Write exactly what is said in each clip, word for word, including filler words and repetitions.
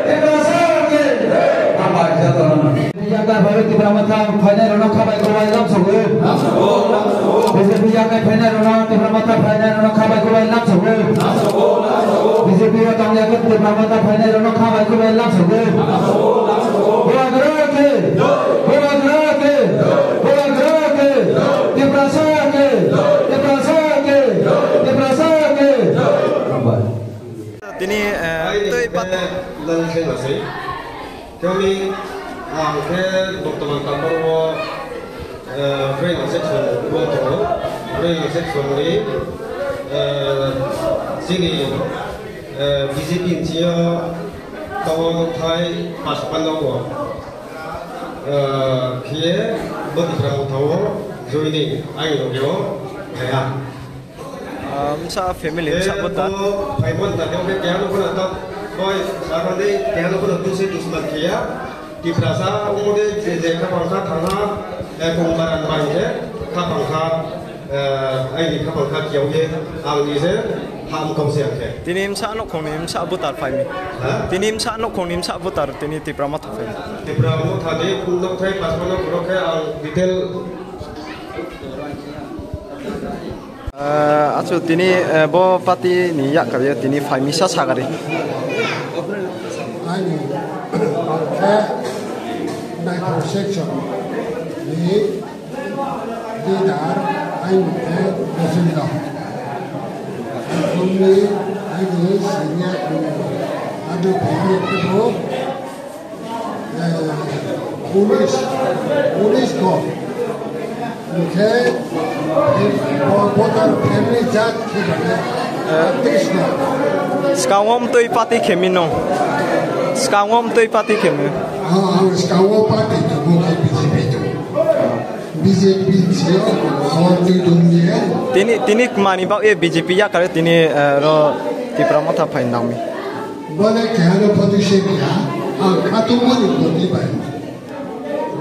Tiprasa ke. Hambai, jai Jagannath. B J P yakai phainai rwno khabai kwbai lamsogo. B J P yakai phainai rwno Tipra Motha phainai rwno khabai kwbai lamsogo. B J P o tongya khe Tipra Motha phainai rwno khabai kwbai lamsogo. Bubagra ke. Bubagra ke. Bubagra ke. Tiprasa ke. Tiprasa ke. Tiprasa ke. Hambai. Tini, eh, twi pat- Nang khe nasai. Kami ang khe bortoman Kampar o, eh, Froilang section o tongo. Froilang section ni, eh, chini, eh, B J P ni sio tongo thai pas panda o. Eh, khiye bo Tipra Motha o joining ai rogyo kaya. Ah, msa family, msa bota. Phaimon ta khe keha no khuna ta, boi, sahani keha no khuna tu se dusman khiya. Tiprasa, ongode je, je kha pangkha thangha, eh, kongbaran bai je, kha pangkha, eh, aini kha pangkha kiyau ye, ang ni je, ham kau se ang khe. Tini msa nokhong ni msa butar phaimi. Ha? Tini msa nokhong ni msa butar, tini Tipra Motha phaimi. Tipra Motha de, kundok thai, pasmano borok khe, ang detail. Ah, achu tini, eh, bo party ni yakarwi tini phaimisa sagari. Ani khe naithok section ni leader ani khe Govinda. Ani ani senior ani khe bo Eh, unis, unis ko. Hingkhe, eh, bo-, voter family jat khe bane, eh, tris no. Skangom twi party khemi no. Skangom twi party khemi. Ah, ang skangom party to bo khe B J P to. B J P sio, hor twi dong ye. Tini, tini mani bak ye B J P yakare tini, eh, ro Tipra Motha phai nangmi. Bole kehano photo se kya, ang khatungmani boti bai.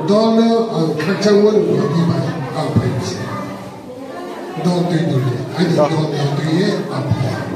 Dolno ang khakchangmani boti bai, ang bai se. Dol twi dol ye, ani dol dol twi ye, ang bai.